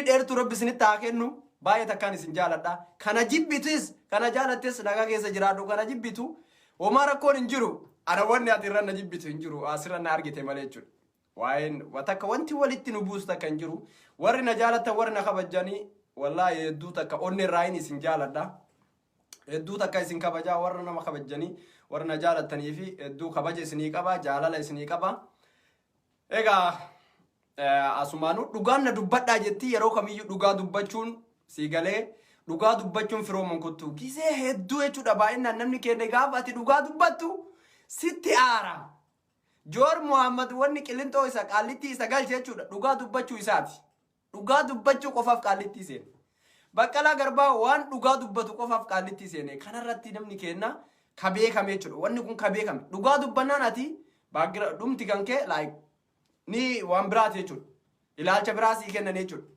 Umrii dheertuu Rabbi isinitti haa kennu. Baay'ee takkaan isin jaaladha. Kana jibbitis kana jaalattis nagaa keessa jiraadhu. Kana jibbitu homaa rakkoon hin jiru. Ana wanni ati irra na jibbitu hin jiru. Asirra na argite malee jechuudha. Waa'een takka wanti walitti nu buusu takka hin jiru. Warri na jaalatan, warri na kabajanii, wallaahi hedduu takka onni irraa hin isin jaaladha. Hedduu takka isin kabajaa. Warra nama kabajanii, warra na jaalatanii fi hedduu kabaja isinii qaba, jaalala isinii qaba. Egaa asumaanuu dhugaan na dubbadhaa jetti. Yeroo kamiyyuu dhugaa dubbachuun sii galee, dhugaa dubbachuun firooman kuttu gisee hedduu jechuudha. Baay'inaan namni keenya gaafa ati dhugaa dubbattu sitti aara. Joor Muhammad wanni Qilinxoo isa Qaallittii isa galche jechuudha, dhugaa dubbachuu isaati. Dhugaa dubbachuu qofaaf Qaallittii seene. Baqqalaa Garbaa waan dhugaa dubbatu qofaaf Qaallittii seene. Kanarratti namni keenya ka beekame jechuudha. Wanni kun ka beekame. Dhugaa dubbannaan ati baaggira dhumti kan kee like ni waan biraati jechuudha. Ilaalcha biraa sii kennan jechuudha.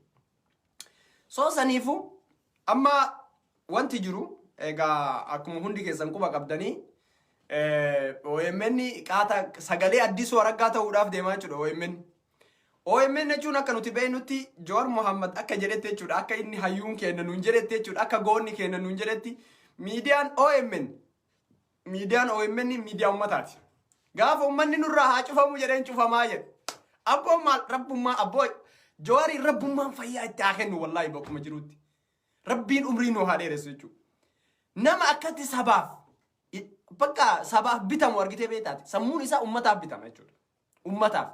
So saniifu amma wanti jiru egaa akkuma hundi keessan quba qabdanii, OMN qaata sagalee Addisuu Araggaa ta'uudhaaf deemaa jechuudha OMN. OMN jechuun akka nuti beeknutti, Jowaar Mohammad akka jedhetti jechuudha, akka inni hayyuun keenya nuun jedhetti jechuudha, akka goonni keenya nuun jedhetti, miidiyaan OMN, miidiyaan OMN miidiyaa ummataati. Gaafa uummanni nurraa haa cufamu jedheen cufamaa jedhe. Abboon maal rabbummaa abboo Jawaariin rabbummaan fayyaa itti haa kennu, wallaahi bakkuma jirutti. Rabbiin umrii nu haa dheeressu jechuudha. Nama akkatti sabaaf bakka sabaaf bitamu argitee beektaati. Sammuun isaa ummataaf bitama jechuudha. Ummataaf.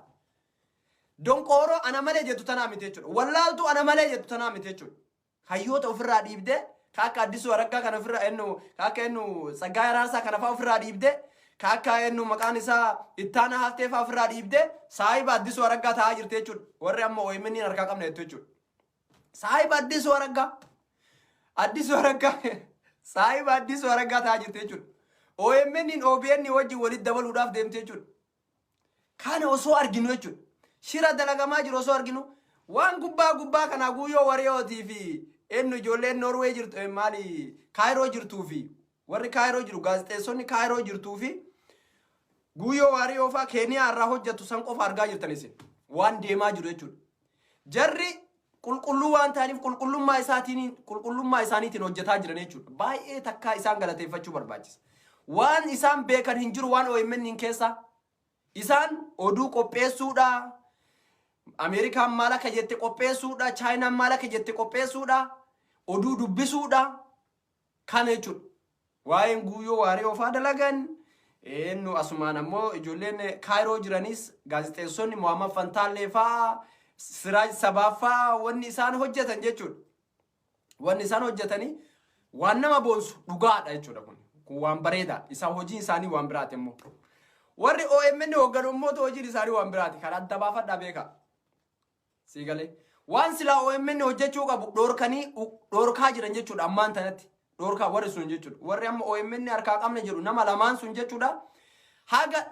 Donqooroo ana malee jettu tanaa miti jechuudha. Wallaaltuu ana malee jettu tanaa miti jechuudha. Hayyoota ofirraa dhiibdee, ka akka Addisuu Araggaa kana ofirraa ennu, ka akka ennu Tsaggaayee Araarsaa kana fa'aa ofirraa dhiibdee, ka akka ennu maqaan isaa Ittaanaa Haftee fa'aa ofirraa dhiibdee saahiba Addisuu Araggaa ta'aa jirti jechuudha. Warri amma OMN harkaa qabna jettu jechuudha. Saahiba Addisuu Araggaa. Addisuu Araggaa saahiba Addisuu Araggaa ta'aa jirti jechuudha. OMN OBN wajjin walitti dabaluudhaaf deemte jechuudha. Kana osoo arginu jechuudha. Shira dalagamaa jiru osoo arginu, waan gubbaa gubbaa kanaa Guuyyoo Wariyootii fi eenyu ijoolleen Noorwee jirtu, maali, Kaayiroo jirtuu fi warri Kaayiroo jiru, gaazexeessonni Kaayiroo jirtuu fi Guuyyoo Waariyoo fa'aa Keeniyaa irraa hojjetu san qofa argaa jirtan isin. Waan deemaa jiru jechuudha. Jarri qulqulluu waan ta'aniif qulqullummaa isaatiin, qulqullummaa isaaniitiin hojjetaa jiran jechuudha. Baay'ee takkaa isaan galateeffachuu barbaachisa. Waan isaan beekan hin jiru waan OMN hin keessa. Isaan oduu qopheessuudha. Ameerikaan maal akka jette qopheessuudha. Chaayinaan maal akka jette qopheessuudha. Oduu dubbisuudha. Kana jechuudha. Waa'een Guuyyoo Waaree faa dalagan eenyu asumaan ammoo ijoolleen Kaayiroo jiranis, gaazexeessonni Muhammad Fantaallee faa, Siraaj Sabaa faa, wanni isaan hojjetan jechuudha. Wanni isaan hojjetanii waan nama boonsu dhugaadha jechuudha kun. Kun waan bareedaa. Isaan hojiin isaanii waan biraati immoo. Warri OMN hoogganu immoo hojiin isaanii waan biraati. Kan adda baafadhaa beekaa. Sii galee. Waan silaa OMN hojjechuu qabu dhoorkanii dhoorkaa jiran jechuudha ammaan tanatti. Dhoorkaa warri sun jechuudha. Warri amma OMN harkaa qabna jedhu nama lamaan sun jechuudha. Haga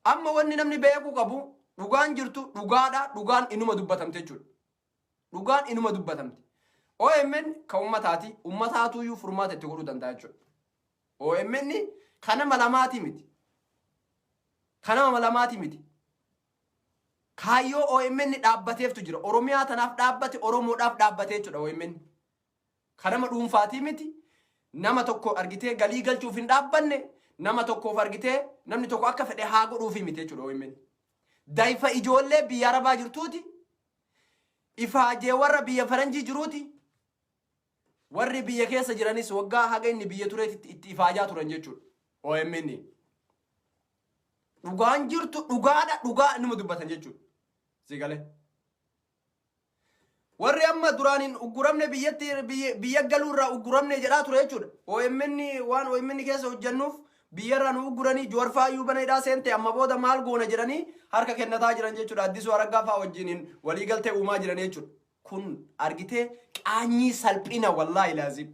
amma wanni namni beekuu qabu, dhugaan jirtu dhugaadha. Dhugaan inuma dubbatamte jechuudha. Dhugaan inuma dubbatamte. OMN kan ummataati. Ummataatuyyuu furmaata itti godhuu danda'a jechuudha. OMN kan nama lamaati miti. Kan nama lamaati miti. Kaayyoo OMN dhaabbateeftu jira. Oromiyaa tanaaf dhaabbate, Oromoodhaaf dhaabbate jechuudha OMN. Kan nama dhuunfaatii miti. Nama tokko argitee galii galchuuf hin dhaabbanne. Nama tokkoof argitee namni tokko akka fedhe haa godhuufi miti jechuudha OMN. Daa'ifa ijoollee biyya Arabaa jirtuuti. Ifaajee warra biyya faranjii jiruuti. Warri biyya keessa jiranis waggaa haga inni biyya tureetti itti ifaajaa turan jechuudha. OMN. Dhugaan jirtu dhugaadha, dhugaa inuma dubbatan jechuudha. Si galee. Warri amma duraan hin ugguramne, biyyatti biyya galuu irraa ugguramne jedhaa ture jechuudha. OMN waan OMN keessa hojjennuuf biyyarraa nu ugguranii, Joowar faayyuu bana hidhaa seente, amma booda maal goona jedhanii harka kennataa jiran jechuudha. Addisuu Araggaa fa'aa wajjiniin waliigaltee uumaa jiran jechuudha. Kun argitee qaanyii salphina, wallaahi laazim.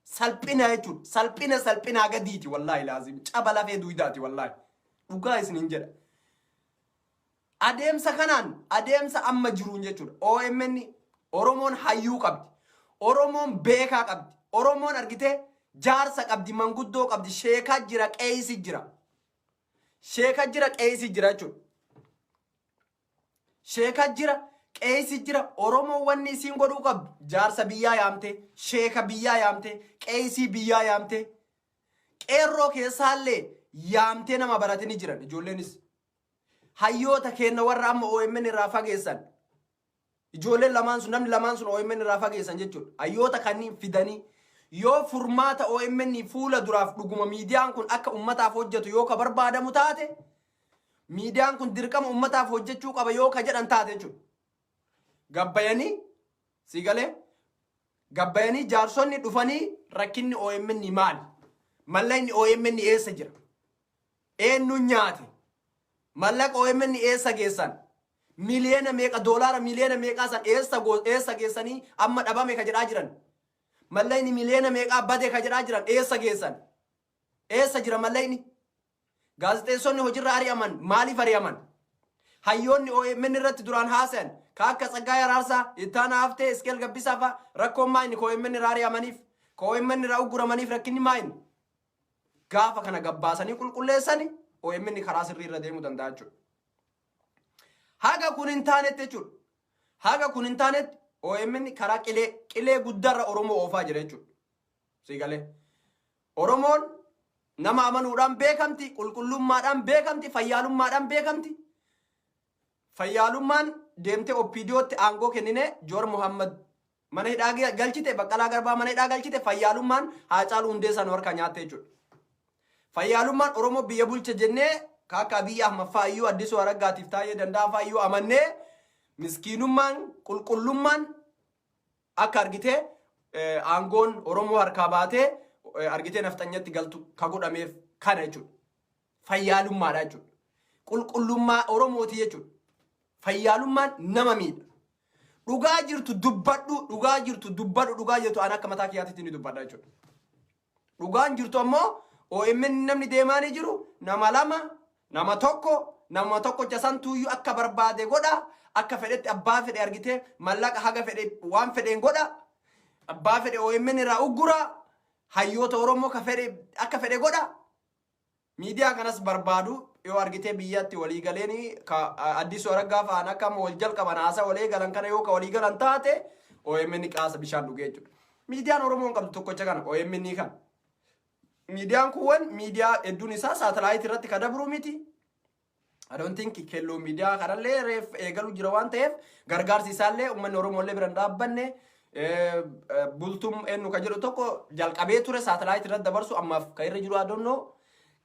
Salphina jechuudha. Salphina salphinaa gadiiti, wallaahi laazim. Caba lafee duwidaati, wallaahi. Dhugaa isiniin jedha. Adeemsa kanaan, adeemsa amma jiruun jechuudha. OMN, Oromoon hayyuu qabdi. Oromoon beekaa qabdi. Oromoon argitee jaarsa qabdi, manguddoo qabdi, sheekaa jira, qeeysi jira. Sheeka jira, qeeysi jira jechuudha. Sheeka jira, Qeessi jira. Oromoo wanni isiin godhuu qabdu jaarsa biyyaa yaamte, sheeka biyyaa yaamte, qeesii biyyaa yaamte, qeerroo keessaallee yaamtee nama baratanii jiran ijoolleenis. Hayyoota keenya warra amma OMN irraa fageessan. Ijoolleen lamaan sun, namni lamaan sun OMN irraa fageessan jechuudha. Hayyoota kanneen fidanii yoo furmaata OMN fuula duraaf dhuguma miidiyaan kun akka ummataaf hojjetu yoo ka barbaadamu taate, miidiyaan kun dirqama ummataaf hojjechuu qaba yoo ka jedhan taate jechuudha. Gabbayanii si galee gabbayanii jaarsonni dhufanii rakkinni OMN maali? Mallaqni OMN eessa jira? Eenyuun nyaate? Mallaqa OMN eessa geessan? Miliyoona meeqa, doolaara miliyoona meeqaa san eessa geessanii amma dhabame ka jedhaa jiran? Mallaqni miliyoona meeqaa bade ka jedhaa jiran eessa geessan? Eessa jira mallaqni? Gaazexeessonni hojiirra ari'aman maaliif ari'aman? Hayyoonni OMN irratti duraan haasayan ka akka Tsaggaayee Araarsaa, Ittaanaa Haftee, Iskeel Gabbisaa fa'a rakkoon maa inni ka OMN irraa ari'amaniif? Ka OMN irraa ugguramaniif rakkinni maa inni? Gaafa kana gabbaasanii qulqulleessani OMN karaa sirrii irra deemuu danda'a jechuudha. Haga kun hin taanetti jechuudha. Haga kun hin taanetti OMN karaa qilee guddaarra Oromoo oofaa jira jechuudha. Si galee. Oromoon nama amanuudhaan beekamti, qulqullummaadhaan beekamti, fayyaalummaadhaan beekamti. Fayyaalummaan deemtee OPDOtti aangoo kennine, Joor Muhammad mana hidhaa galchite, Baqqalaa Garbaa mana hidhaa galchite, fayyaalummaan Haacaaluu Hundeessaa nu harkaa nyaatte jechuudha. Fayyaalummaan Oromoo biyya bulcha jennee ka akka Abiyyi Ahmad faayyuu, Addisuu Araggaatiif Taayee Danda'aa faayyuu amannee, miskiinummaan qulqullummaan akka argitee aangoon Oromoo harkaa baatee argitee nafxanyatti galtu ka godhameef kana jechuudha. Fayyaalummaadha jechuudha. Qulqullummaa Oromooti jechuudha. Fayyaalummaan nama miidha. Dhugaa jirtu dubbadhu, dhugaa jirtu dubbadhu, dhugaa jirtu an akka mataa kiyyaatitti ni dubbadha jechuudha. Dhugaan jirtu ammoo OMN namni deemaanii jiru nama lama, nama tokko, nama tokkocha santuuyyuu akka barbaade godha, akka fedhetti abbaa fedhe argitee mallaqa haga fedhe waan fedheen godha, abbaa fedhe OMN irraa uggura, hayyoota Oromoo ka fedhe akka fedhe godha. Miidiyaa kanas barbaadu yoo argitee biyyatti walii galeeni ka Addisuu Araggaa fa'aan akka amma wal jalqaban haasa walii galan kana yoo ka walii galan taate OMN qaasa bishaan dhugee jechuudha. Miidiyaan Oromoon qabdu tokkocha kana, OMN kana. Miidiyaan kuuwwan miidiyaa hedduun isaa saatalaayitii irratti ka dabru miti. I don't think kelloo miidiyaa kanallee reef eegalu jira waan ta'eef gargaarsi isaallee uummanni Oromoo illee bira hin dhaabbanne. Bultum eenyu ka jedhu tokko jalqabee ture saatalaayitii irratti dabarsu, ammaaf kan irra jiru I don't know.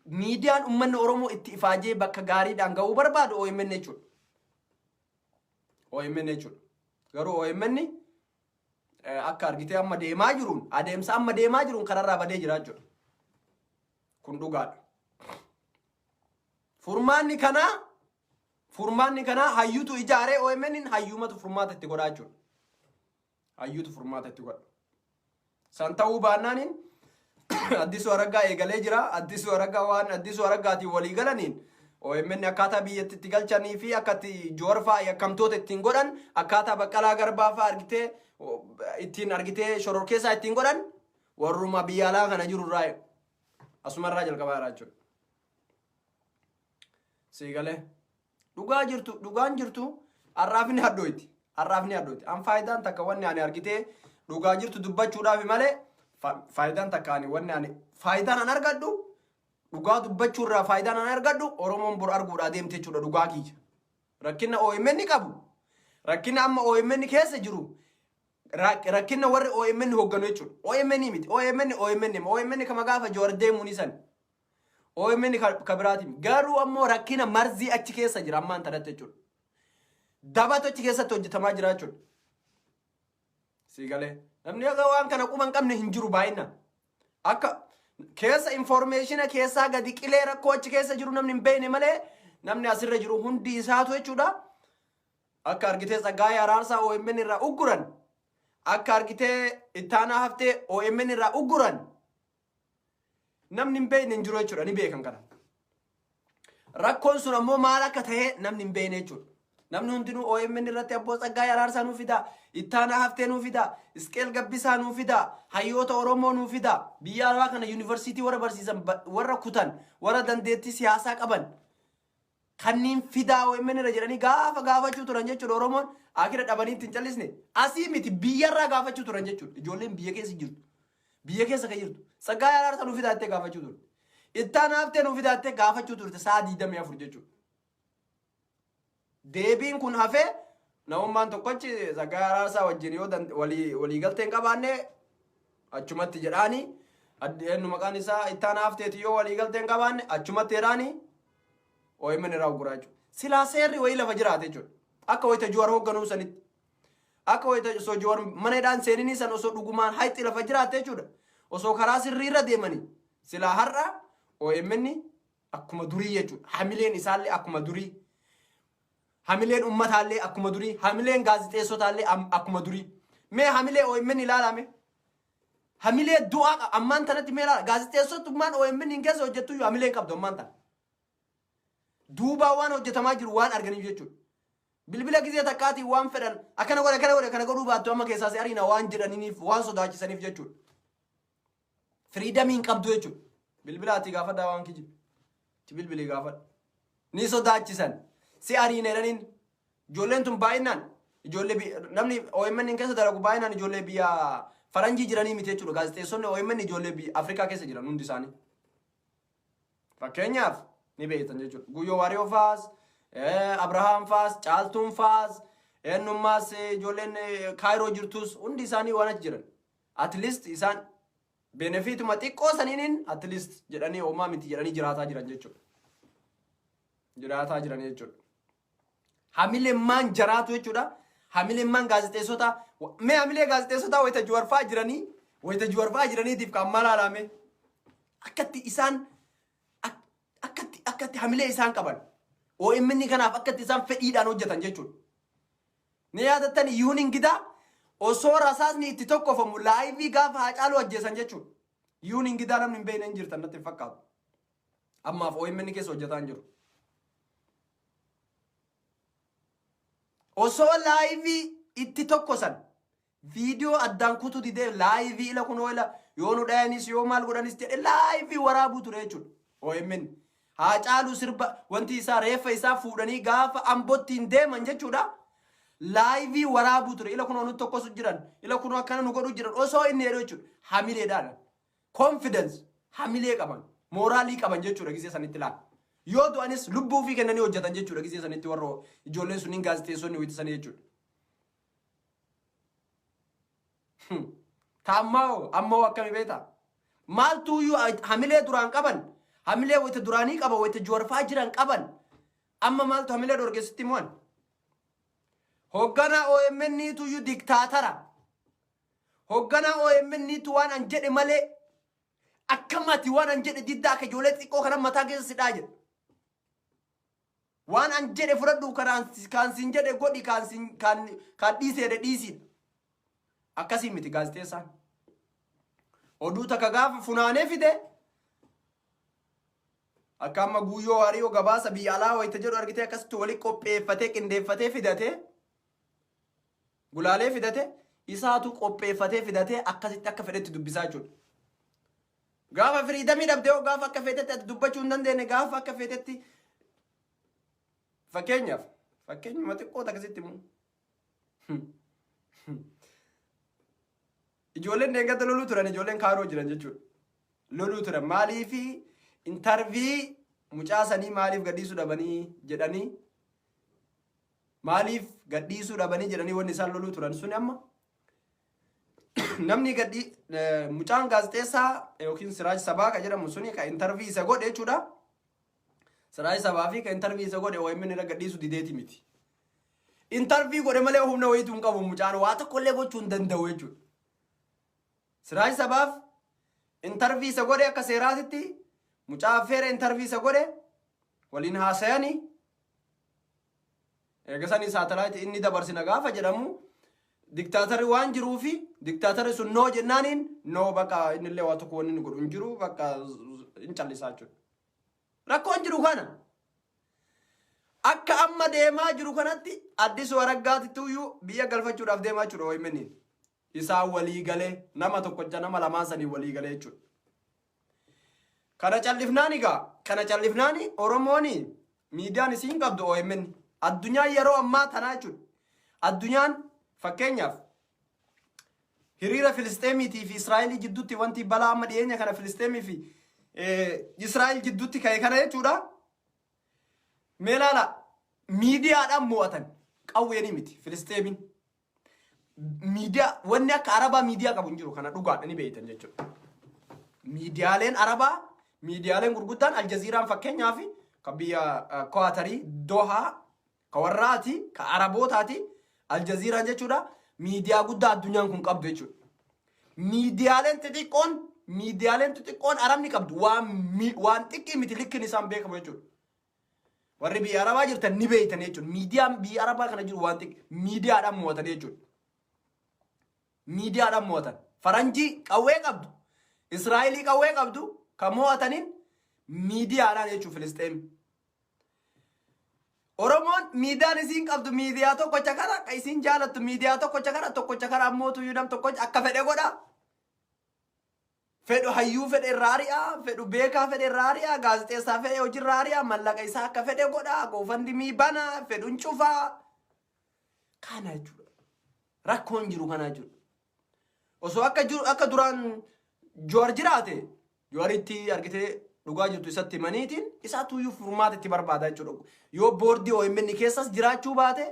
Miidiyaan uummanni Oromoo itti ifaajee bakka gaariidhaan ga'uu barbaadu OMN jechuudha. OMN jechuudha. Garuu OMN akka argitee amma deemaa jiruun, adeemsa amma deemaa jiruun kararraa badee jira jechuudha. Kun dhugaadha. Furmaanni kanaa hayyutu ijaaree OMN hayyumatu furmaata itti godhaa jechuudha. Hayyutu furmaata itti godha. San ta'uu baannaaniin Addisuu Araggaa eegalee jira. Addisuu Araggaa waan Addisuu Araggaatiin walii galaniin OMN akkaataa biyyatti itti galchanii fi akka itti Joor fa'aa yakkamtoota ittiin godhan, akkaataa Baqqalaa Garbaa fa'aa argitee ittiin argitee shororkeessaa ittiin godhan warruma biyya alaa kana jiru irraa asumarraa jalqabaa jira jechuudha. Siigalee dhugaa jirtu, dhugaan jirtu arraafni hadhooyti. Arraafni hadhooyti. An faayidaan takka wanni ani argitee dhugaa jirtu dubbachuudhaaf malee faayidaan takka ani wanni ani faayidaan an argadhu, dhugaa dubbachuurraa faayidaan an argadhu, Oromoon bor arguudhaa deemte jechuudha dhugaa kiyya. Rakkina OMN qabu. Rakkina amma OMN keessa jiru. Rakkina warri OMN hoogganu jechuudha. OMN miti. OMN OMN OMN kama gaafa Joowar deemuun isan. OMN ka biraati. Garuu ammoo rakkina marzii achi keessa jira ammaan tanatti jechuudha. Dabatu achi keessatti hojjetamaa jira jechuudha. Si galee. Namni akka waan kana quba hin qabne hin jiru baay'inaan. Akka keessa information keessaa gadi qilee rakkoo achi keessa jiru namni hin beekne malee namni asirra jiru hundi isaatu jechuudha. Akka argitee Tsaggaayee Araarsaa OMN irraa ugguran. Akka argitee Ittaanaa Haftee OMN irraa ugguran. Namni hin beekne hin jiru jechuudha, ni beekan kana. Rakkoon sun ammoo maal akka ta'e namni hin beekne jechuudha. Namni hundinuu OMN irratti abboo Tsaggaayee Araarsaa nuu fidaa, Ittaanaa Haftee nuu fidaa, Isqeel Gabbisaa nuu fidaa, hayyoota Oromoo nuu fidaa, biyya alaa kana yuunivarsiitii warra barsiisan, warra kutan, warra dandeettii siyaasaa qaban kanneen fidaa OMN irra jedhanii gaafa gaafachuu turan jechuudha Oromoon. Akira dhabanii ittiin callisne. Asii miti, biyyarraa gaafachuu turan jechuudha. Ijoolleen biyya keessa jirtu. Biyya keessa kan jirtu. Tsaggaayee Araarsaa nuuf fidaattee gaafachuu turte. Ittaan haftee nuuf fidaattee gaafachuu turte sa'a 24 jechuudha. Deebiin kun hafee namummaan tokkochi Tsaggaayee Araarsaa wajjin yoo walii galtee hin qabaanne achumatti jedhaani, eenyu maqaan isaa, ittaan hafteeti yoo walii galtee hin qabaanne achumatti jedhaani OMN irraa uguraa jechuudha. Silaa seerri wayii lafa jiraate jechuudha. Akka wayita Juwar hoogganuu sanitti. Akka wayita osoo Juwar mana hidhaan seeninii san osoo dhugumaan hayxi lafa jiraatte jechuudha. Osoo karaa sirriirra deemanii silaa har'a OMN akkuma durii jechuudha. Hamileen isaallee akkuma durii. Hamileen ummataallee akkuma durii. Hamileen gaazixeessotaallee akkuma durii. Mee hamilee OMN ilaalame. Hamilee du'aa ammaan tanatti mee ilaala. Gaazixeessotummaan OMN hin keessa hojjettu iyyuu hamilee hin qabdu ammaan tana. Duubaa waan hojjetamaa jiru waan arganiif jechuudha. Bilbila gizee takkaatiin waan fedhan akkana godhe, akkana godhe, kana godhuu baattu amma keessaa si ariina waan jedhaniif, waan sodaachisaniif jechuudha. Freedomii hin qabdu jechuudha. Bilbila ati gaafadhaa waan kijibe. Itti bilbilii gaafadhu. Ni sodaachisan. Si ariina jedhaniin. Ijoolleen tun baay'inaan ijoollee namni OMN keessa dalagu baay'inaan ijoollee biyya faranjii jiranii miti jechuudha. Gaazexeessonni OMN ijoollee biyya Afrikaa keessa jiran hundi isaanii. Fakkeenyaaf ni beektan jechuudha. Guyyoo Waariyoo faas, Abrahaam faas, Caaltuun faas, eenyummaas ijoolleen Kaayiroo jirtus hundi isaanii waan achi jiran. At least isaan benefituma xiqqoo saniiniin at least jedhanii homaa miti jedhanii jiraataa jiran jechuudha. Jiraataa jiran jechuudha. Hamilemmaan jaraatu jechuudha. Hamilemmaan gaazexeessotaa, mee hamilee gaazexeessotaa wayita Juwarfaa jiraniitiif kan maal alame akkatti isaan akkatti hamilee isaan qaban OMN kanaaf akkatti isaan fedhiidhaan hojjetan jechuudha. Ni yaadattan, Yihuun Ingidaa osoo rasaasni itti tokkofamu live gaafa Haacaaluu ajjeesan jechuudha. Yihuun Ingidaa namni hin beekne hin jirtan natti hin fakkaatu. Ammaaf OMN keessa hojjetaa hin jiru. Osoo live itti tokkosan viidiyoo addaan kutuu didee live ila kunoo ila yoo nu dhayanis yoo maal godhanis jedhe live waraabuu ture jechuudha. OMN. Haacaaluu sirba wanti isaa reeffa isaa fuudhanii gaafa Ambootti hin deeman jechuudha. Live waraabuu ture. Ila kunoo nu tokkosu jiran. Ila kunoo akkana nu godhu jiran. Osoo inni jedhu jechuudha. Hamileedhaan. Confidence. Hamilee qaban. Mooraalii qaban jechuudha gisee sanitti laala. Yoo du'anis lubbuu ofii kennanii hojjetan jechuudha gisee sanitti warra ijoolleen sunniin gaazexeessonni hojjetan jechuudha. Taammaa ammoo akkami beektaa? Maaltu iyyuu hamilee duraan qaban, hamilee wayita duraanii qaban, wayita Juwarfaa jiran qaban, amma maaltu hamilee dhorgeessitti mo'an? Hoogganaa OMN iyyuu diktaatara. Hoogganaa OMN tu waan an jedhe malee akkam ati waan an jedhe diddaa, akka ijoollee xixiqqoo kana mataa keessa sidhaa jedha. Waan an jedhe fudhadhu, kaan sin jedhe godhi, kaan sin kaan kaan dhiiseedhe dhiisiidha. Akkasii miti gaazexeessaan. Oduu takka gaafa funaanee fide akka amma Guyyoo Waariyoo gabaasa biyya alaa wayita jedhu argitee akkasitti wali qopheeffatee qindeeffatee fidate, gulaalee fidate, isaatu qopheeffatee fidatee akkasitti akka fedhetti dubbisaa jechuudha. Gaafa freedomii dhabdee hoo, gaafa akka feetetti ati dubbachuu hin dandeenye, gaafa akka feetetti, fakkeenyaaf fakkeenyuma xiqqoo akkasitti immoo ijoolleen deeggarta loluu turan, ijoolleen Kaaroo jiran jechuudha. Loluu turan maaliifi interview mucaa sanii maaliif gadhiisuu dhabanii jedhanii, maaliif gadhiisuu dhabanii jedhanii wanni isaan loluu turan suni, amma namni gadhi mucaan gaazexeessaa yookiin Siraaj Sabaa ka jedhamu suni ka interview isa godhe jechuudha. Siraaj Sabaa fi ka interview isa godhe OMN irra gadhiisuu dideeti miti. Interview godhe malee humna wayiitu hin qabu, mucaan waa tokkollee gochuu hin danda'u jechuudha. Siraaj Sabaaf interview isa godhe akka seeraatitti mucaa affeera, interview isa godhe waliin haasayanii eegasanii saatalaayitii inni dabarsina gaafa jedhamu diktaatarri waan jiruufi diktaatarri sun no jennaaniin no, bakka innillee waa tokko wanni inni godhu hin jiru, bakka hin callisaa jechuudha. Rakkoon jiru kana. Akka amma deemaa jiru kanatti Addisuu Araggaatitti iyyuu biyya galfachuudhaaf deemaa jechuudha OMN. Isaan walii galee nama tokkocha nama lamaan sanii walii galee jechuudha. Kana callifnaan egaa, kana callifnaani Oromooni miidiyaan isiin qabdu OMN. Addunyaa yeroo ammaa tanaa jechuudha. Addunyaan fakkeenyaaf hiriira Filisxeemiitii fi Israa'elii jidduutti, wanti balaa amma dhiyeenya kana Filisxeemii fi Israa'el jidduutti ka'e kana jechuudha. Mee ilaala, miidiyaadhaan mo'atan, qawweenii miti Filisxeemiin. Miidiyaa, wanni akka Arabaa miidiyaa qabu hin jiru, kana dhugaadha, ni beektan jechuudha. Miidiyaaleen Arabaa, miidiyaaleen gurguddaan, Aljaziiraan fakkeenyaaf, kan biyya Kuwaatarii, Dohaa, ka warraati, ka Arabootaati, Aljaziiraan jechuudha. Miidiyaa guddaa addunyaan kun qabdu jechuudha. Miidiyaaleen xixiqqoon Arabni qabdu waan xiqqii miti, likkin isaan beekamu jechuudha. Warri biyya Arabaa jirtan ni beektan jechuudha. Miidiyaan biyya Arabaa kana jiru waan xiqqii miidiyaadhaan mo'atan jechuudha. Miidiyaadhaan mo'atan. Faranjii qawwee qabdu, Israa'elii qawwee qabdu kan mo'ataniin miidiyaadhaan jechuudha Filisxeem. Oromoon miidiyaan isiin qabdu miidiyaa tokkocha kana, kan isiin jaalattu miidiyaa tokkocha kana, tokkocha kana ammoo tuyyuu nam tokkocha akka fedhe godha. Fedhu hayyuu fedhe irraa ari'a, fedhu beekaa fedhe irraa ari'a, gaazexeessaa fedhe hojiirraa ari'a, mallaqa isaa akka fedhe godha, GoFundMe bana, fedhuun cufaa. Kana jechuudha. Rakkoon jiru kana jechuudha. Osoo akka jiru akka duraan Jowaar jiraate, Jowaaritti argitee dhugaa jirtu isatti himaniitiin isaatu iyyuu furmaata itti barbaada jechuudha. Yoo boordii OMN keessas jiraachuu baate,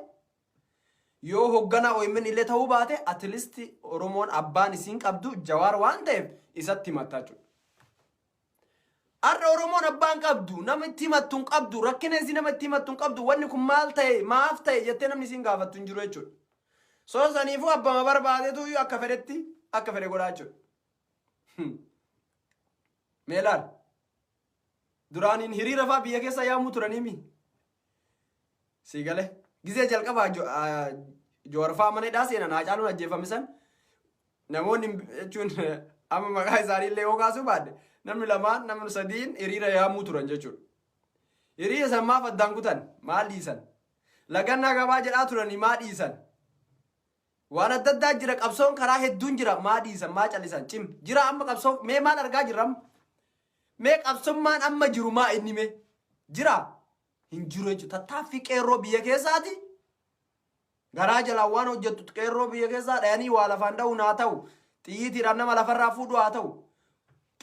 yoo hoogganaa OMN illee ta'uu baate, at least Oromoon abbaan isiin qabdu Jawaar waan ta'eef isatti himatta jechuudha. Har'a Oromoon abbaan qabdu, nama itti himattu hin qabdu, rakkina isii nama itti himattu hin qabdu, wanni kun maal ta'e, maaf ta'e jettee namni isiin gaafattu hin jiru jechuudha. So saniifuu abbama barbaadetu iyyuu akka fedhetti akka fedhe godhaa jechuudha. Mee laal. Duraaniin hiriira fa'aa biyya keessa yaamuu turaniimi. Sii galee. Gizee jalqabaa Jowaar fa'aa mana hidhaa seenan, Haacaaluun ajjeefame san, namoonni jechuun amma maqaa isaanii illee yoo kaasuu baadde, namni lamaan, namni sadiin hiriira yaamuu turan jechuudha. Hiriira san maaf addaan kutan? Maal dhiisan? Lagannaa gabaa jedhaa turanii maa dhiisan? Waan adda addaa jira, qabsoon karaa hedduun jira, maa dhiisan, maa callisan? Cim jira amma qabsoo, mee maal argaa jirra amma? Mee qabsummaan amma jiru maa inni mee? Jira? Hin jiru jechuudha. Tattaaffii qeerroo biyya keessaati. Garaa jalaan waan hojjettu qeerroo biyya keessaa dhayanii waa lafaan dha'uun haa ta'u, xiyyiitiidhaan nama lafarraa fuudhu haa ta'u.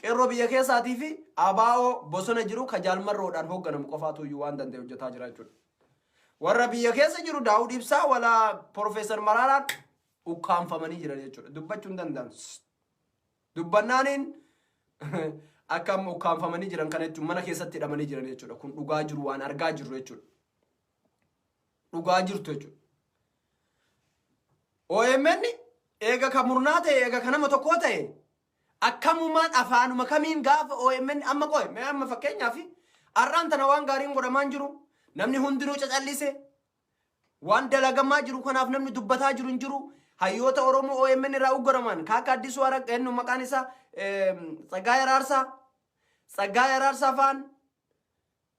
Qeerroo biyya keessaatii fi ABO bosona jiru ka jaalmarroodhaan hoogganamu qofaatu iyyuu waan danda'e hojjetaa jira jechuudha. Warra biyya keessa jiru Daawud Ibsaa wala Profeesar Maraaraan ukkaanfamanii jiran jechuudha. Dubbachuu hin danda'an. Dubbannaaniin akka amma ukkaanfamanii jiran kana jechuun mana keessatti hidhamanii jiran jechuudha. Kun dhugaa jiru, waan argaa jirru jechuudha. Dhugaa jirtu jechuudha. OMN eega ka murnaa ta'e, eega ka nama tokkoo ta'e, akkamumaan afaanuma kamiin gaafa OMN amma qo'e? Mee amma fakkeenyaaf har'aan tana waan gaariin godhamaan jiru, namni hundinuu cacallise, waan dalagamaa jiru kanaaf namni dubbataa jiru hin jiru. Hayyoota Oromoo OMN irraa uggaraman kaaka Addisuu Aragga, eenyu maqaan isaa, Tsaggaayee Araarsaa, Tsaggaayee Araarsaa faan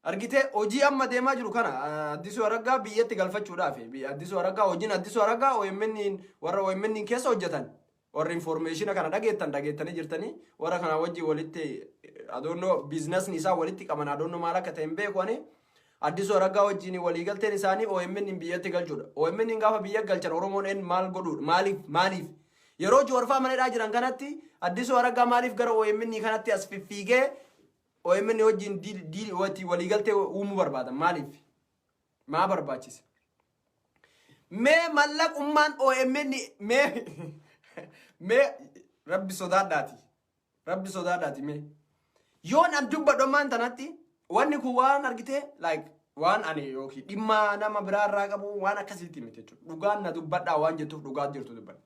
argitee, hojii amma deemaa jiru kana Addisuu Araggaa biyyatti galfachuudhaaf, Addisuu Araggaa, hojiin Addisuu Araggaa OMN, warra OMN keessa hojjetan, warri information kana dhageettan dhageettanii jirtanii, warra kana wajjin walitti adoonnoo businessni isaa walitti qaban, adoonnoo maal akka ta'e hin beeku ani. Addisuu Araggaa wajjin waliigalteen isaanii OMN biyyatti galchuudha. OMN gaafa biyya galchan Oromoon een maal godhuudha? Maaliif yeroo Joorfaa mana hidhaa jiran kanatti Addisuu Araggaa maaliif gara OMN kanatti as fiffiigee OMN wajjin waliigaltee uumuu barbaadan? Maaliif? Maa barbaachise? Mee mallaqummaan OMN, mee rabbi sodaadhaati. Rabbi sodaadhaati mee. Yoon an dubbadhu ammaan tanatti, wanni kun waan argitee like waan ani yookiin dhimma nama biraa irraa qabu waan akkasiitti miti jechuudha. Dhugaan na dubbadhaa waan jettuuf dhugaa jirtu dubbadha.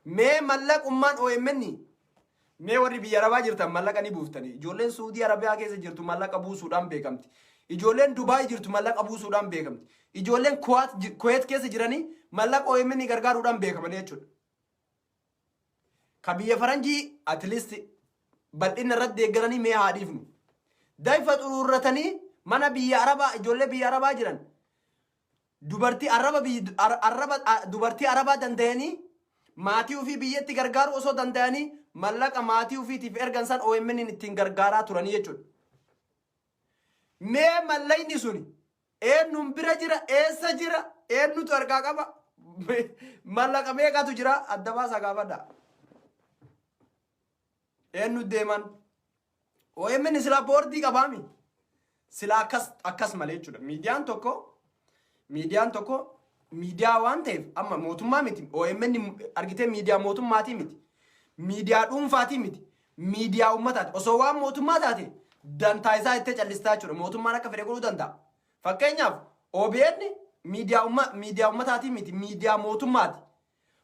Mee mallaqummaan OMN, mee warri biyya Arabaa jirtan mallaqa ni buuftanii. Ijoolleen Suudii Arabiyaa keessa jirtu mallaqa buusuudhaan beekamti. Ijoolleen Dubaay jirtu mallaqa buusuudhaan beekamti. Ijoolleen Kuweet keessa jiranii mallaqa OMN gargaaruudhaan beekamanii jechuudha. Ka biyya faranjii at least bal'ina irratti deeggaranii mee haa dhiifnu. Daifa xuruurratanii mana biyya Arabaa, ijoollee biyya Arabaa jiran, dubartii arraba biyya arraba dubartii Arabaa danda'anii maatii ofii biyyatti gargaaruu osoo danda'anii, mallaqa maatii ofiitiif ergan san OMN ittiin gargaaraa turanii jechuudha. Mee mallaqni suni eenyuun bira jira? Eessa jira? Eenyutu harkaa qaba? Mallaqa meeqatu jira adda baasaa gaafadha. Eenyu deeman? OMN silaa boordii qabaami. Silaa akkas akkas malee jechuudha. Miidiyaan tokko miidiyaa waan ta'eef amma mootummaa miti. OMN argitee miidiyaa mootummaatii miti. Miidiyaa dhuunfaatii miti. Miidiyaa uummataati. Osoo waan mootummaa taate dantaa isaa itti callistaa jechuudha. Mootummaan akka fedhe godhuu danda'a. Fakkeenyaaf, OBN miidiyaa uummataatii miti. Miidiyaa mootummaati.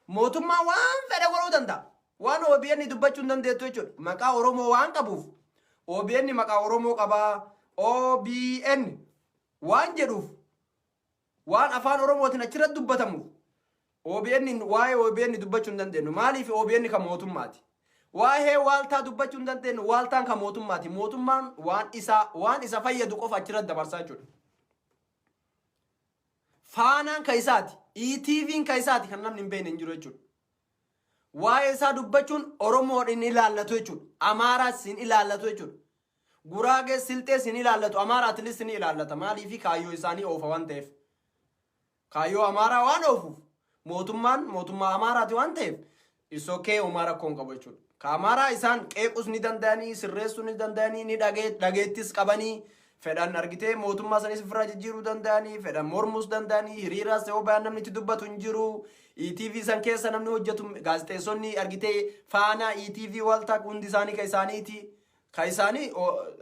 Mootummaan waan fedhe godhuu danda'a. Waan OBN dubbachuu hin dandeettu jechuudha. Maqaa Oromoo waan qabuuf, OBN maqaa Oromoo qabaa, OBN waan jedhuuf, waan afaan Oromootiin achirratti dubbatamuuf OBN, waa'ee OBN dubbachuu hin dandeenyu. Maaliif? OBN kan mootummaati. Waa'ee Waaltaa dubbachuu hin dandeenyu. Waaltaan kan mootummaati. Mootummaan waan isa fayyadu qofa achirratti dabarsaa jechuudha. Faanaan kan isaati. ETV'n kan isaati, kan namni hin beekne hin jiru jechuudha. Waa'ee isaa dubbachuun Oromoon hin ilaallatu jechuudha. Amaaraas hin ilaallatu jechuudha. Guraagee, Silxees hin ilaallatu. Amaara at least ni ilaallata. Maaliifi? Kaayyoo isaanii oofa waan ta'eef. Kaayyoo Amaaraa waan oofuuf, mootummaan mootummaa Amaaraati waan ta'eef, it's okay, homaa rakkoo hin qabu jechuudha. Ka Amaaraa isaan qeequs ni danda'anii, sirreessuu ni danda'anii, ni dhageettis qabanii, fedhan argitee mootummaa sanis ofirraa jijjiiruu danda'anii, fedhan mormuus danda'anii, hiriiraas yoo bayan namni itti dubbatu hin jiru. ETV san keessa namni hojjetu, gaazexeessonni argitee Faanaa, ETV, Waltaa hundi isaanii ka isaaniiti. Ka isaanii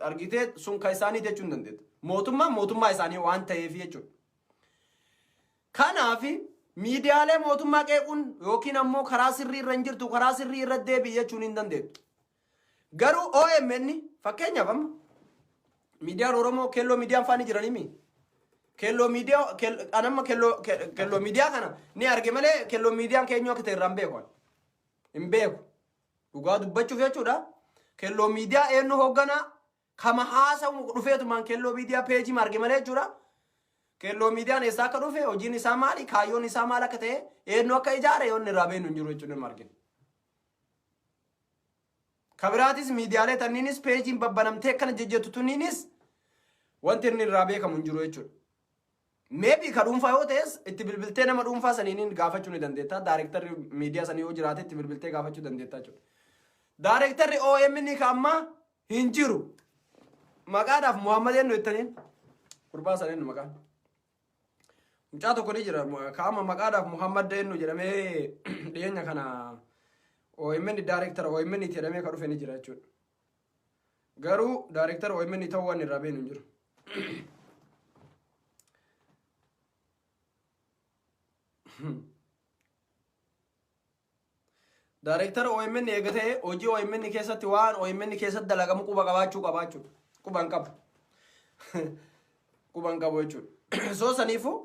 argitee sun ka isaanii jechuu hin dandeettu. Mootummaan mootummaa isaanii waan ta'eef jechuudha. Kanaaf miidiyaalee mootummaa qeequun yookiin ammoo karaa sirrii irra hin jirtu, karaa sirrii irra deebi'i jechuun hin dandeettu. Garuu OMN fakkeenyaaf, amma miidiyaan Oromoo Keelloo Miidiyaan faani jiranii. Keelloo Miidiyaa, anamma Keelloo Miidiyaa kana ni arge malee Keelloo Miidiyaan keenyu akka ta'e irraa hin beeku. Hin beeku. Dhugaa dubbachuuf jechuudha. Keelloo Miidiyaa eenyu hoogganaa kama haasa'u dhufeetumaan Keelloo Miidiyaa peejii arge malee jechuudha. Keelloo Miidiyaan eessaa akka dhufe, hojiin isaa maali, kaayyoon isaa maal akka ta'e, eenyu akka ijaare yoonni irraa beeknu hin jiru jechuudha, hin argine. Kabiraatis miidiyaalee tanniinis peejiin babbanamtee akkana jejjettu tunniinis wanti inni irraa beekamu hin jiru jechuudha. Maybe ka dhuunfaa yoo ta'es itti bilbiltee nama dhuunfaa saniin gaafachuu ni dandeetta. Daareektarri miidiyaa sanii yoo jiraate itti bilbiltee gaafachuu dandeetta jechuudha. Daareektarri OMN ka ammaa hin jiru. Maqaadhaaf Muhammad eenyu jettaniin? Gurbaa sana eenyu maqaan? Mucaa tokko ni jira. Ka amma maqaadhaaf Muhammad eenyu jedhamee dhiyeenya kana OMN, daareektara OMN jedhamee ka dhufe ni jira jechuudha. Garuu daareektara OMN ta'uu waan irraa beeknu hin jiru. Daareektara OMN eega ta'e hojii OMN keessatti, waan OMN keessatti dalagamu quba qabaachuu qabaachuudha. Quba hin qabu. Quba hin qabu jechuudha. So saniifuu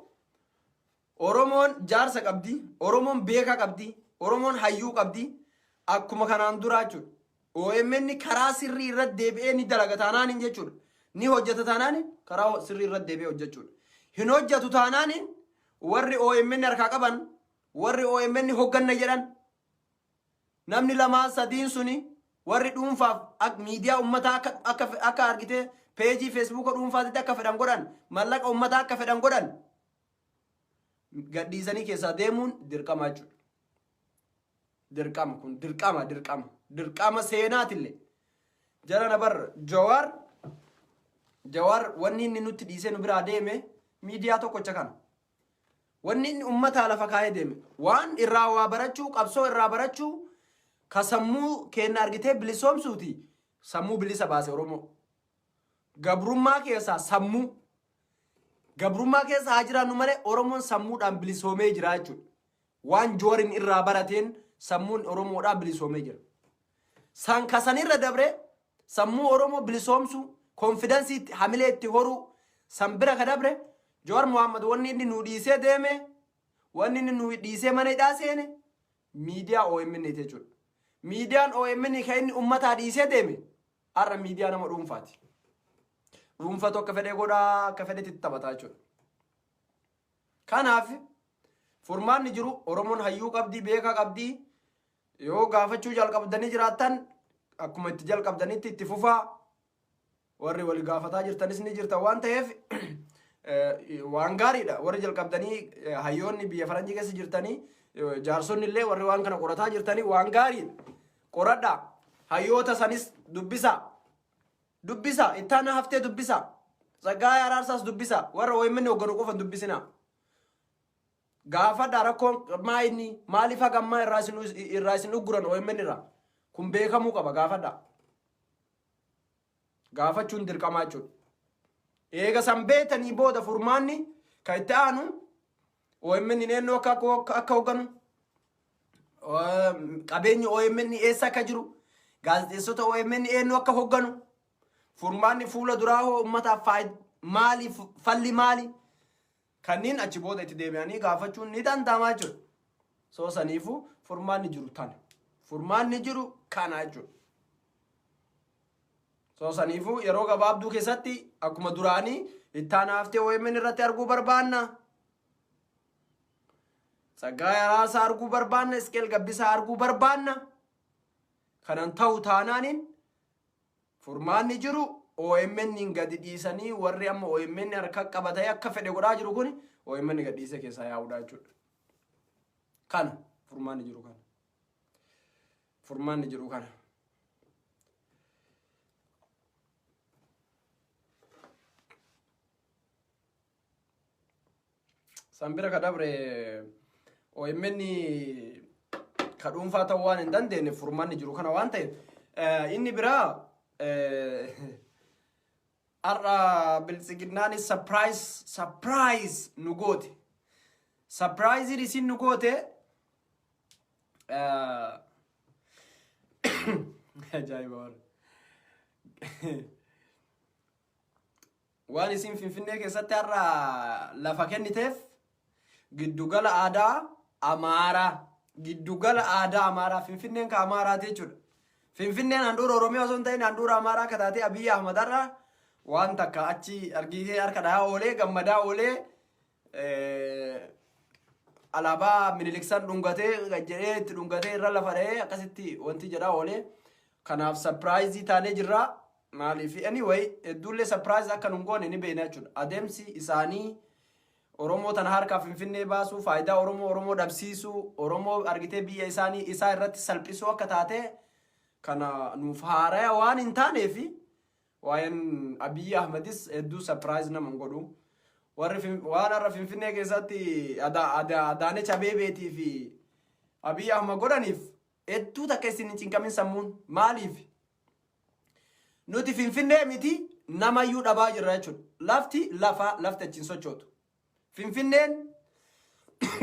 Oromoon jaarsa qabdi, Oromoon beekaa qabdi, Oromoon hayyuu qabdi. Akkuma kanaan duraa jechuudha. OMN karaa sirrii irratti deebi'ee ni dalaga taanaan jechuudha. Ni hojjeta taanaan karaa sirrii irratti deebi'ee hojjechuudha. Hin hojjetu taanaan warri OMN harkaa qaban, warri OMN hogganna jedhan, namni lamaa sadiin suni, warri dhuunfaaf miidiyaa uummataa akka argitee peejii Feesbuuka dhuunfaatitti akka fedhan godhan, mallaqa uummataa akka fedhan godhan, gadhiisanii keessaa deemuun dirqama jechuudha. Dirqama kun, dirqama, dirqama, dirqama seenaatillee. Jara na bar, Jawaar wanni inni nutti dhiisee nu biraa deeme miidiyaa tokkocha kana. Wanni inni uummataa lafa kaa'ee deeme waan irraa waa barachuu, qabsoo irraa barachuu, ka sammuu keenya argitee bilisoomsuuti, sammuu bilisa baase Oromoo. Gabrummaa keessaa, sammuu gabrummaa keessa haa jiraannu malee, Oromoon sammuudhaan bilisoomee jira jechuudha. Waan Jawaarin irraa barateen sammuun Oromoodhaa bilisoomee jira. San kasanirra dabre sammuu Oromoo bilisoomsuu, confidence, hamilee itti horuu, san bira ka dabre Jawaar Muhammad wanni inni nu dhiisee deeme, wanni inni nu dhiisee mana hidhaa seene miidiyaa OMN jechuudha. Miidiyaan OMN kan inni uummataa dhiisee deeme har'a miidiyaa nama dhuunfaati. Dhuunfatu akka fedhe godhaa, akka fedhetti itti taphataa jechuudha. Kanaaf furmaanni jiru, Oromoon hayyuu qabdii, beekaa qabdii, yoo gaafachuu jalqabdanii jiraattan akkuma itti jalqabdanitti itti fufaa. Warri wal gaafataa jirtanis ni jirtan waan ta'eef Waan gaariidha. Warri jalqabdanii hayyoonni biyya faranjii keessa jirtanii, jaarsonni illee warri waan kana qorataa jirtanii, waan gaariidha. Qoradhaa. Hayyoota sanis dubbisaa. Dubbisa. Ittaanaa Haftee dubbisa. Tsaggaayee Araarsaas dubbisa. Warra OMN hoogganu qofa hin dubbisinaa. Gaafadhaa, rakkoon maa inni maaliif haga ammaa irraa isin ugguran OMN irraa. Kun beekamuu qaba, gaafadhaa. Gaafachuun dirqamaa jechuudha. Eega san beetanii booda furmaanni kan itti aanu OMN eenyu akka hoogganu, qabeenyi OMN eessa akka jiru, gaazexeessota OMN eenyu akka hoogganu, furmaanni fuula duraa hoo uummataaf maali, falli maali, kanneen achi booda itti deebi'anii gaafachuun ni danda'ama jechuudha. So saniifuu furmaanni jiru tana. Furmaanni jiru kana jechuudha. So saniifuu yeroo gabaabduu keessatti akkuma duraanii Ittaanaa Haftee OMN irratti arguu barbaanna. Tsaggaayee Araarsaa arguu barbaanna. Isqeel Gabbisaa arguu barbaanna. Kanan ta'u taanaaniin furmaanni jiru OMN gadi dhiisanii, warri amma OMN harka qabatee akka fedhe godhaa jiru kun OMN gadi dhiisee keessaa yaa'uudha jechuudha. Kana furmaanni jiru kana. Furmaanni jiru kana. San bira ka dabre OMN ka dhuunfaa ta'uu waan hin dandeenye, furmaanni jiru kana waan ta'eef. Inni biraa, har'a biltsiginnaanis surprise nu goote. Surprise isin nu goote ajaa'iba warra. Waan isin Finfinnee keessatti har'a lafa kenniteef, giddugala aadaa Amaaraa, giddugala aadaa Amaaraa. Finfinneen ka Amaaraati jechuudha. Finfinneen handhuura Oromiyaa osoo hin ta'in handhuura Amaaraa akka taate Abiyyi Ahmad har'a waan takka achi argitee harka dhahaa oolee, gammadaa oolee, alaabaa Minilik san dhungatee jedhee itti dhungatee irra lafa dhahee akkasitti wanti jedhaa oolee. Kanaaf surprise taanee jirra. Maaliif, anyway, hedduullee surprise akka nun goone ni beekna jechuudha. Adeemsi isaanii Oromoo tana harkaa Finfinnee baasuu, faayidaa Oromoo Oromoo dhabsiisuu, Oromoo argitee biyya isaanii isaa irratti salphisuu akka taate kana nuuf haaraya waan hin taaneefi waa'een Abiyyi Ahmadis hedduu surprise nama hin godhu. Warri waan har'a Finfinnee keessatti Adaanech Abeebeetii fi Abiyyi Ahmad godhaniif hedduu takka isin hin cinqamin sammuun. Maaliif? Nuti Finfinnee miti, namayyuu dhabaa jirra jechuudha. Lafti lafa, lafti achiin sochootu. Finfinneen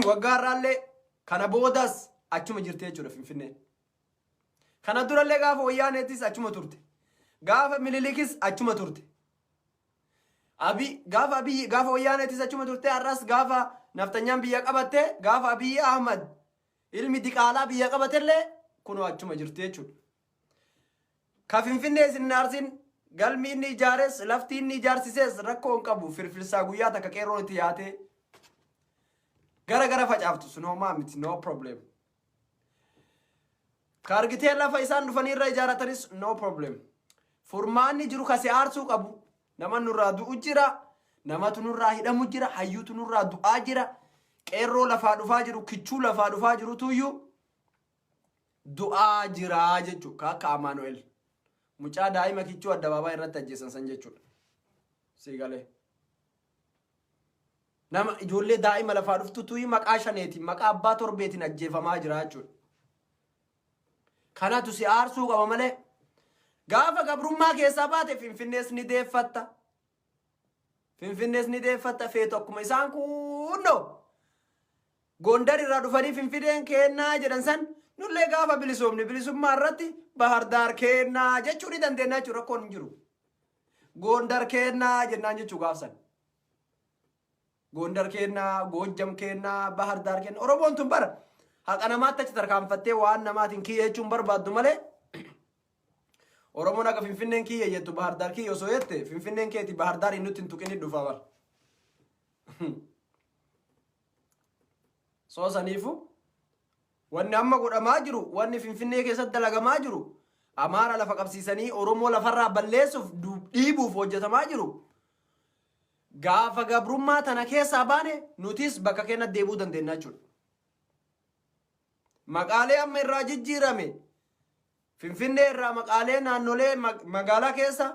waggaa har'aallee kana boodas achuma jirti jechuudha Finfinneen. Kana durallee gaafa Wayyaaneettis achuma turte. Gaafa Minilikis achuma turte. Abi gaafa Abiyyi, gaafa Wayyaaneettis achuma turte. Har'as gaafa naftanyaan biyya qabatte, gaafa Abiyyi Ahmad ilmi diqaalaa biyya qabatellee kunoo achuma jirti jechuudha. Ka Finfinnee isin aarsin, galmi inni ijaares, lafti inni ijaarsises rakkoo hin qabu. Firfirsaa guyyaa takka qeerroon itti yaatee gara gara facaaftu sun homaa miti, no problem. Ka argitee lafa isaan dhufanii irra ijaaratanis no problem. Furmaanni jiru kasi aarsuu qabu. Nama nurraa du'u jira. Namatu nurraa hidhamu jira. Hayyuutu nurraa du'aa jira. Qeerroo lafaa dhufaa jiru, kichuu lafaa dhufaa jirutuyyuu du'aa jira jechuudha. Ka akka Amaanu'el. Mucaa daa'ima kichuu addabaabaa irratti ajjeesan san jechuudha. Sii galee. Nama ijoollee daa'ima lafaa dhuftutu maqaa shaneetiin, maqaa abbaa torbeetiin ajjeefamaa jira jechuudha. Kanatu si aarsuu qaba malee gaafa gabrummaa keessaa baate Finfinnees ni deeffatta. Finfinnees ni deeffatta feetu, akkuma isaan kunnoo Gondar irraa dhufanii Finfinneen kennaa jedhan san, nullee gaafa bilisoomne bilisummaa irratti Bahardaar kennaa jechuu ni dandeenya jechuudha, rakkoon hin jiru. Gondar kennaa jennaan jechuu gaafsan. Gondar kennaa, Goojjam kennaa, Bahardaar kennaa. Oromoon tun bara haqa namaatti achi tarkaanfattee waan namaatiin kiyya jechuun barbaaddu malee, Oromoon akka Finfinneen kiyya jettu, Bahardaar kiyya osoo jette, Finfinneen keeti, Bahardaar hin nutti hin tuqini dhufa bara. So saniifu wanni amma godhamaa jiru, wanni Finfinnee keessatti dalagamaa jiru, Amaara lafa qabsiisanii Oromoo lafarraa balleessuuf dhiibuuf hojjetamaa jiru. Gaafa gabrummaa tana keessaa baane nutis bakka keenya deebi'uu dandeenya jechuudha. Maqaalee amma irraa jijjiirame Finfinnee irraa maqaalee naannolee magaalaa keessa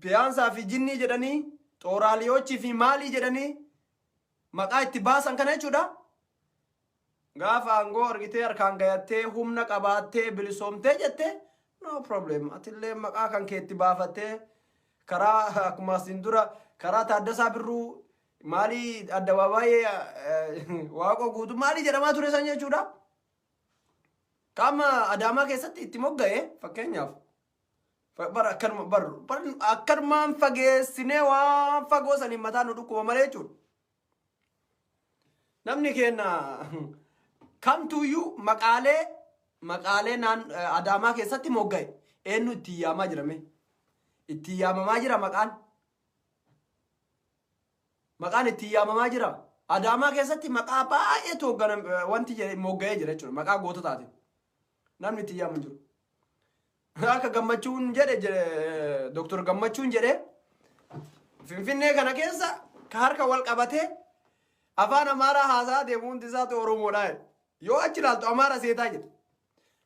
Piyaansaa fi Jinnii jedhanii, Xooraaliyochii fi Maalii jedhanii maqaa itti baasan kana jechuudha. Gaafa aangoo argitee harkaan gayattee, humna qabaattee, bilisoomtee jette, no problem, atillee maqaa kan kee itti baafattee karaa akkuma asiin dura karaa Taaddasaa Birruu maalii, addabaabaayee Waaqoo Guutuu maalii jedhamaa ture san jechuudha. Qaama Adaamaa keessatti itti mogga'e fakkeenyaaf. Bara akkanuma bar akkanumaan fageessinee waan fagoo saniin mataa nu dhukkuba malee jechuudha. Namni keenya kamtuuyyuu maqaalee naan Adaamaa keessatti mogga'e eenyu ittiin yaamaa jirame? Ittiin yaamamaa jira maqaan. Maqaan ittiin yaamamaa jira. Adaamaa keessatti maqaa baay'eetu hoogganam wanti jedhe mogga'ee jira jechuudha. Maqaa goototaatiin. Namni ittiin yaamu hin jiru. Akka Gammachuun jedhe, Dooktor Gammachuun jedhe, Finfinnee kana keessa ka harka wal qabatee afaan Amaaraa haasaa deemu hundi isaatu Oromoodha jedhe. Yoo achi ilaaltu Amaara seetaa jedhe.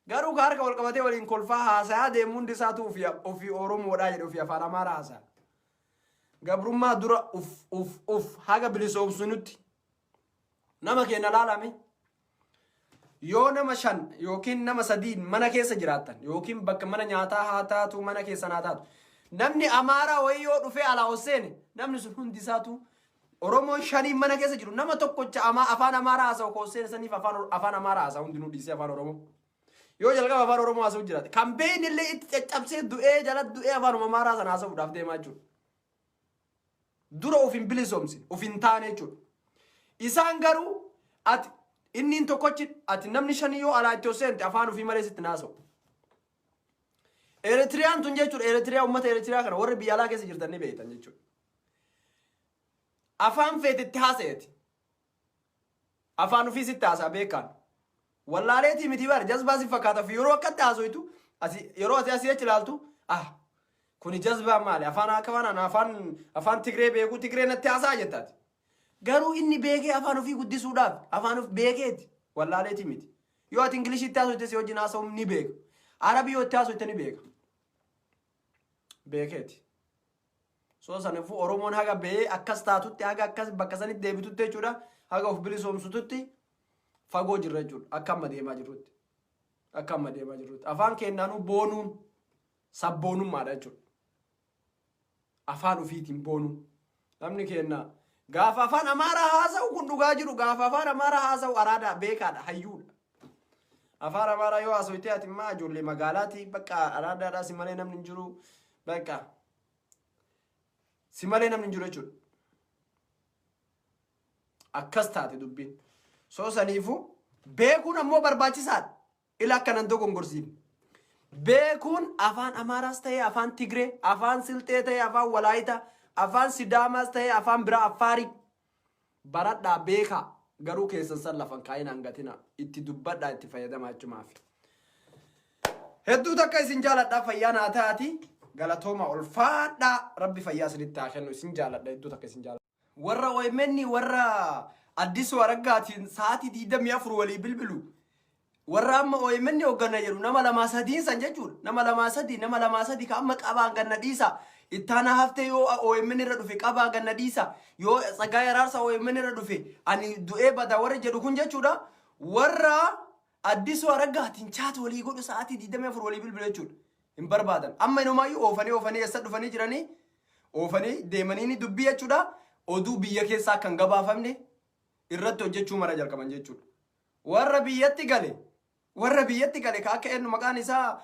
Garuu ka harka wal qabatee waliin kolfaa haasaa deemu hundi isaatu ofii Oromoodha jedhe, ofii afaan Amaaraa haasaa. Gabrummaa dura uf uf uf haga bilisoomsunutti nama keenya laalame. Yoo nama shan yookiin nama sadiin mana keessa jiraattan yookiin bakka mana nyaataa haa taatu, mana keessan haa taatu, namni Amaaraa wayii yoo dhufee alaa ol seene, namni sun hundi isaatu, Oromoon shaniin mana keessa jiru, nama tokkocha afaan Amaaraa haasa'u koo seene saniif afaan Amaaraa haasa'u hundinuu dhiisee afaan Oromoo. Yoo jalqaba afaan Oromoo haasa'u jiraate kan beeyni illee itti caccabsee du'ee jala du'ee afaan Amaaraa sana haasa'uudhaaf deemaa jechuudha. Dura of hin bilisoomsine, of hin taane jechuudha. Isaan garuu ati inniin tokkochi, ati namni shanii yoo alaa itti ol seente afaan ofii malee sitti naasa'u. Eritiriyaan tun jechuudha, Eritiriyaa, uummata Eritiriyaa kana warri biyya alaa keessa jirtan ni beektan jechuudha. Afaan feete itti haasa'eeti. Afaan ofii sitti haasa'a beekaan. Wallaaleetii miti bar, jazbaa si fakkaata fi yeroo akkatti haasoitu asi yeroo ati asii achi ilaaltu, ah, kuni jazbaa maali, afaan akka waan afaan Tigree beekuu, Tigree natti haasa'a jettaati. Garuu inni beekee afaan ofii guddisuudhaaf afaan of beekeeti, wallaaleetii miti. Yoo ati Ingiliishitti haasoite si wajjin haasa'u ni beeka. Arabii yoo itti haasoite ni beeka. Beekeeti. So sanaafuu Oromoon haga ba'ee akkas taatutti, haga akkas bakka sanitti deebitutti jechuudha, haga of bilisoomsututti fagoo jirra jechuudha akka amma deemaa jirrutti. Akka amma deemaa jirrutti. Afaan keenyaanuu boonuun sabboonummaadha jechuudha. Afaan ofiitiin boonuun. Namni keenya gaafa afaan Amaaraa haasa'u, kun dhugaa jiru, gaafa afaan Amaaraa haasa'u araadaa beekaadha, hayyuudha. Afaan Amaaraa yoo haasa'u ati immoo ijoollee magaalaati, bakka araadaadhaa, si malee namni hin jiru, bakka si malee namni hin jiru jechuudha. Akkas taate dubbiin. So saniifuu beekuun ammoo barbaachisaadha. Ila akkanan dogongorsiifne. Beekuun afaan Amaaraas ta'ee, afaan Tigree, afaan Silxee ta'ee, afaan Walaayitaa, afaan Sidaamaas ta'ee, afaan biraa, Affaarii. Baradhaa, beekaa, garuu keessan san lafan kaa'ina, hangatina, itti dubbadhaa, itti fayyadamaa jechumaaf. Hedduu takka isin jaaladhaa, fayyaa naa taati, galatooma, ulfaadhaa, Rabbi fayyaa isinitti haa kennu. Isin jaaladha, hedduu takka isin jaaladha. Warra OMN, warra Addisuu Araggaatiin sa'aatii 24 walii bilbilu, warra amma OMN hooggana jedhu, nama lamaa sadiin san jechuudha. Nama lamaa sadii, nama lamaa sadii ka amma qabaan ganna dhiisa. Ittaanaa haftee yoo OMN irra dhufe qabaa ganna dhiisa. Yoo Tsaggaayee Araarsaa OMN irra dhufe ani du'ee bada warri jedhu kun jechuudha. Warra Addisuu Araggaatiin chat walii godhu, sa'aatii 24 walii bilbilu jechuudha. Hin barbaadan. Amma inumaayyuu oofanii oofanii eessa dhufanii jiranii, oofanii deemanii ni dubbii jechuudha. Oduu biyya keessaa kan gabaafamne irratti hojjechuu mara jalqaban jechuudha. Warra biyyatti gale ka akka eenyu maqaan isaa